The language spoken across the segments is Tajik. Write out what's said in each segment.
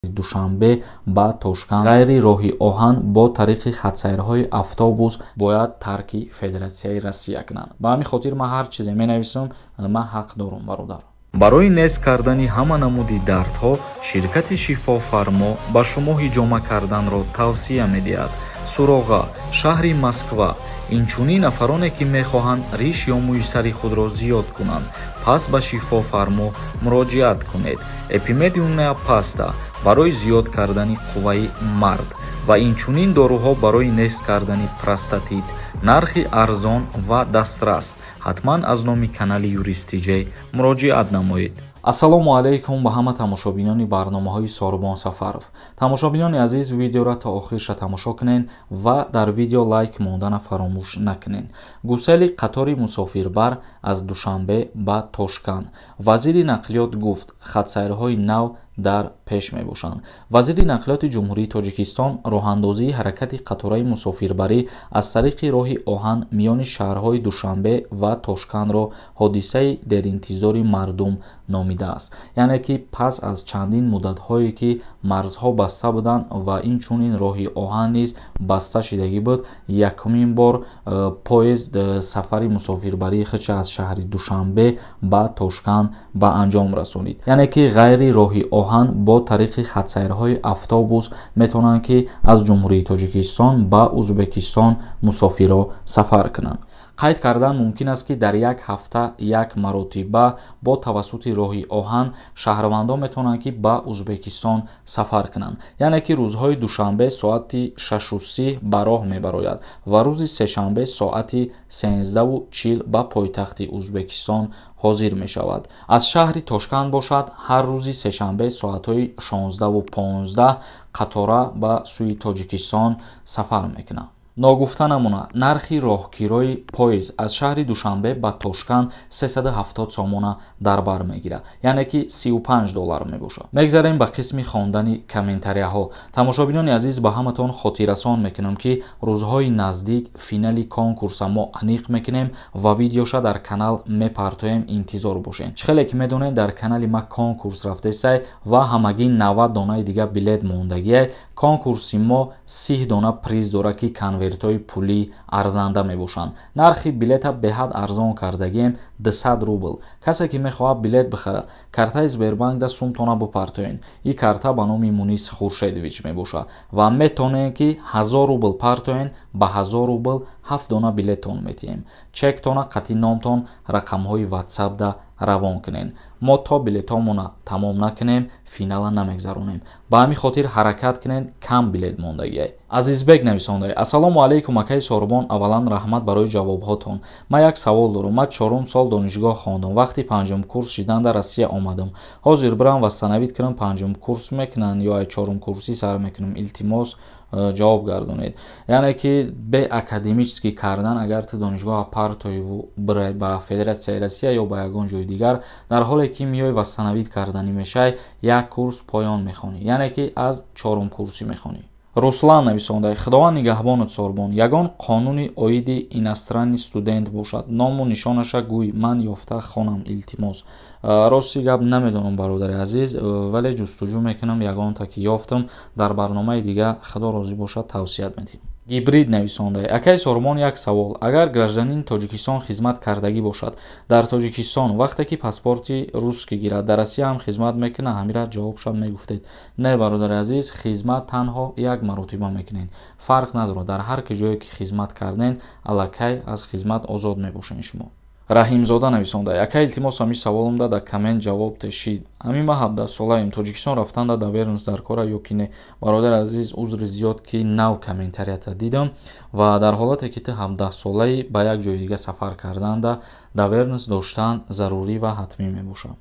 Душанбе ба Тошканд ғайри роҳи оҳан бо тариқи хатсайрҳои автобус бояд тарки Федератсияи Россия кунанд. Ба ҳамин хотир ман ҳар чизе менависам, ман ҳақ дорам, бародар. Барои нест кардани ҳама намуди дардҳо ширкати Шифофармо ба шумо ҳиҷома карданро тавсия медиҳад. Суроға: шаҳри Москва. Инчунин нафароне, ки мехоҳанд риш ё мӯи сари худро зиёд кунанд, пас ба Шифофармо муроҷиат кунед. Эпимедиумная паста барои зиёд кардани қувваи мард ва инчунин доруҳо барои нест кардани простатит. Нархи арзон ва дастрас. Ҳатман аз номи канали Юристиҷей муроҷиат намоед. Ассалому алайкум ба ҳама тамошобинони барномаҳои Сорбон Сафаров. Тамошобинони азиз, видеоро то охирша тамошо кунед ва дар видео лайк мондана фаромӯш накунед. Гусели қатори мусофирбар аз Душанбе ба Тошканд. Вазири нақлиёт гуфт, хатсайрҳои нав дар пеш мебошанд. Вазири нақлиёти Ҷумҳурии Тоҷикистон роҳандозии ҳаракати қатораи мусофирбарӣ аз тариқи роҳи оҳан миёни шаҳрҳои Душанбе ва Тошкандро ҳодисаи деринтизори мардум номидааст. Яъне ки пас аз чандин муддатҳое, ки марзҳо баста буданд ва инчунин роҳи оҳан низ баста шидагӣ буд, якумин бор поезд сафари мусофирбарии худша аз шаҳри Душанбе ба Тошканд ба анҷом расонид. Яъне ки ғайри роҳи оҳан бо тариқи хатсайрҳои автобус метавонанд, ки аз Ҷумҳурии Тоҷикистон ба Ӯзбекистон мусофирро сафар кунанд. Қайд кардан мумкин аст, ки дар як ҳафта як маротиба бо тавассути роҳи оҳан шаҳрвандон метавонанд, ки ба Ӯзбекистон сафар кунанд. Яъне ки рӯзҳои душанбе соати 6:30 ба роҳ мебарояд ва рӯзи сешанбе соати 13:40 ба пойтахти Ӯзбекистон ҳозир мешавад. Аз шаҳри Тошканд бошад, ҳар рӯзи сешанбе соатҳои 16:15 қатора ба сӯи Тоҷикистон сафар мекунад. Ногуфта намона, нархи роҳкирои поезд аз шаҳри Душанбе ба Тошканд 370 сомона дар бар мегирад, яъне ки 35 доллар мебошад. Мегзарем ба қисми хондани комментарияҳо. Тамошобинони азиз, ба ҳаматон хотиррасон мекунам, ки рӯзҳои наздик финали конкурса мо аниқ мекунем ва видеоша дар канал мепартоем, интизор бошед. Чӣ хеле ки медонед, дар канали ма конкурс рафтесай ва ҳамагӣ 90 донаи дига билет мондагиай. Конкурси мо 30 дона приз дорад, ки конвертҳои пулӣ арзанда мебошанд. Нархи билета беҳад арзон кардагием, 200 рубл. Касе ки мехоҳад билет бихарад, картаи Сбербанкда сумтона бипартоен. Ин карта ба номи Мунис Хуршедович мебошад ва метавонед, ки 1000 рубл партоен, ба 1000 рубл ҳафт дона билеттон метиҳем. Чектона қатъи номтон рақамҳои ватсапда равон кунед. Мо то билетҳомона тамом накунем, финала намегзаронем. Ба ҳамин хотир ҳаракат кунед, кам билет мондагиай. Азизбек нависондай: «Ассалому алайкум, акаи Сорбон. Аввалан, раҳмат барои ҷавобҳотон. Ман як савол дорам. Ман чорум сол донишгоҳ хондам. Вақти панҷум курс шидан дар Россия омадам. Ҳозир бирам восстановить кунам, панҷум курс мекунанд ё ай чорум курсӣ сар мекунам? Илтимос, ҷавоб гардонед». Яъне ки бе академический кардан, агар ту донишгоҳа партоиву бирай ба Федератсияи Россия ё ба ягон ҷои дигар, дар ҳоле ки меои, восстановить карданӣ мешай, як курс поён мехонӣ, яъне ки аз чорум курсӣ мехонӣ. Руслан нависонда: «Худованд нигаҳбонат, Сорбон. Ягон қонуни оиди иностранный студент бошад, ному нишонаша гӯй, ман ёфта хонам, илтимос». Рости гап, намедонам, бародари азиз, вале ҷустуҷӯ мекунам, ягонта ки ёфтам, дар барномаи дига, Худо розӣ бошад, тавсият медиҳем. Гибрид нависонда: «Акаи Сормон, як савол. Агар гражданини Тоҷикистон хизмат кардагӣ бошад дар Тоҷикистон, вақте ки паспорти русский гирад, дар Россия ҳам хизмат мекунад? Ҳамира ҷавобшам мегуфтед». Не, бародари азиз, хизмат танҳо як маротиба мекунед, фарқ надорад. Дар ҳар ки ҷое ки хизмат карден, аллакай аз хизмат озод мебошед шумо. Раҳимзода нависонда: «Ака, илтимос, ҳамин саволумда дар коммент ҷавоб тешид. Ҳамин ма 17-солаем, Тоҷикистон рафтанда доверенность дар кора ё ки не?» Бародари азиз, узри зиёд, ки нав комментарията дидам. Ва дар ҳолате ки ту 17-солаӣ, ба як ҷои дига сафар карданда доверенность доштан зарурӣ ва ҳатмӣ мебошад.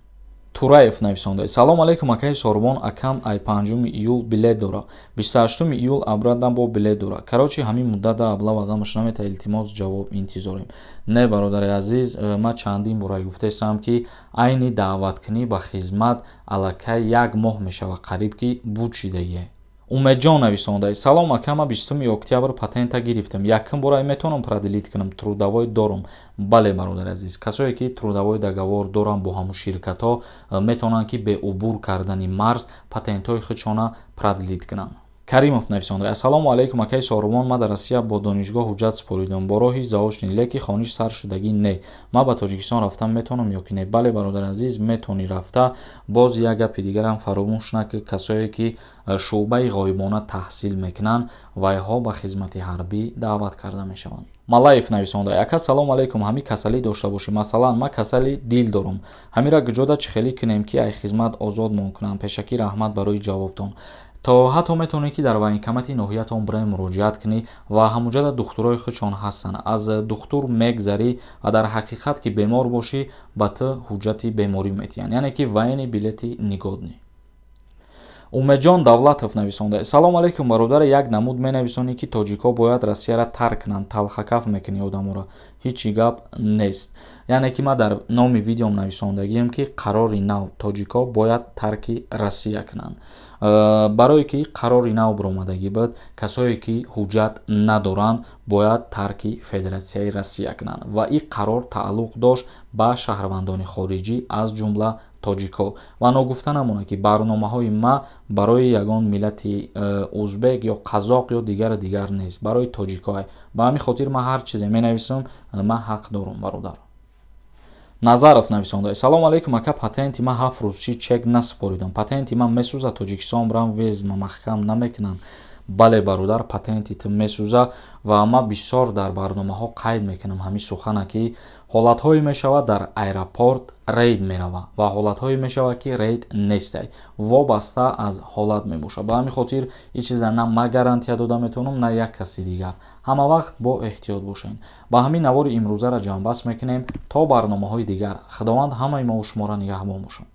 Тураев нависонда: «Салом алейкум, акаи Сорбон. Акам ай 5 июл билет дора, 28 июл обратно бо билет дора. Короче, ҳамин муддата облава ғамаш намета. Илтимос, ҷавоб интизорем». Не, бародари азиз, ман чандин бора гуфтаистам, ки айни даъваткунӣ ба хизмат аллакай як моҳ мешавад, қариб ки буд шидагие. Умедҷон нависонда: салом ака, ма 20 октябр патента гирифтам, якум бора метавонам продлить кунам, трудовой дорум? Бале, бародари азиз, касое ки трудовой договор доранд бо ҳамун ширкатҳо, метавонанд ки бе убур кардани марз патентҳои худшона продлить кунанд. Каримов нависонда: ассалому алайкум, акаи Сорубон, ма дар Россия бо донишгоҳ ҳуҷҷат супоридам бо роҳи заочный, леки хониш сар шудагӣ не. Ма ба Тоҷикистон рафтан метавонам ё ки не? Бале, бародари азиз, метавонӣ рафта. Боз як гапи дигарам фаромӯш накӣ: касое ки шӯъбаи ғоибона таҳсил мекунанд, вайҳо ба хизмати ҳарбӣ даъват карда мешаванд. Малаев нависонда: ака, салому алайкум, ҳамин касалӣ дошта бошӣ, масалан, ман касали дил дорам, ҳамира гуҷода чӣ хелӣ кунем, ки ай хизмат озодмон кунам? Пешакӣ раҳмат барои ҷавобтон. То ҳатто метавонед, ки дар военкомати ноҳиятон бираи муроҷиат кунӣ ва ҳамуҷада духтурои худшон ҳастанд, аз духтур мегзарӣ ва дар ҳақиқат ки бемор бошӣ, ба ту ҳуҷҷати беморӣ метиҳанд, яъне ки военный билети негодный. Умедҷон Давлатов нависонда: салому алайкум, бародаре, як намуд менависонӣ, ки тоҷикҳо бояд Россияра тарк кунанд, талхакаф мекунӣ одаморо. Ҳичи гап нест. Яъне ки ман дар номи видеом нависондагием, ки қарори нав, тоҷикҳо бояд тарки Россия кунанд. Барое ки қарори нав баромадагӣ буд, касое ки ҳуҷҷат надоранд, бояд тарки Федератсияи Россия кунанд ва ин қарор тааллуқ дошт ба шаҳрвандони хориҷӣ, аз ҷумла тоҷикҳо. Ва ногуфта намонад, ки барномаҳои ма барои ягон миллати узбек ё қазоқ ё дигару дигар нест, барои тоҷикҳо. Ба ҳамин хотир ман ҳар чизе менависам, ман ҳақ дорам, бародар. Назаров нависонда: салому алайкум, ака, патенти ман 7 рӯз чи чек насупоридам, патенти ман месӯзад, Тоҷикистон бирам, въезд ма маҳкам намекунанд? Бале, бародар, патенти ту месӯза. Ва ман бисёр дар барномаҳо қайд мекунам ҳамин сухана, ки ҳолатҳое мешавад, дар аэропорт рейд мерава ва ҳолатҳое мешавад, ки рейд нестай, вобаста аз ҳолат мебошад. Ба ҳамин хотир ин чиза на ман гарантия дода метавонам, на як каси дигар. Ҳама вақт бо эҳтиёт бошед. Ба ҳамин навори имрӯзаро ҷамъбаст мекунем. То барномаҳои дигар, Худованд ҳамаи мову шуморо нигаҳбон бошад.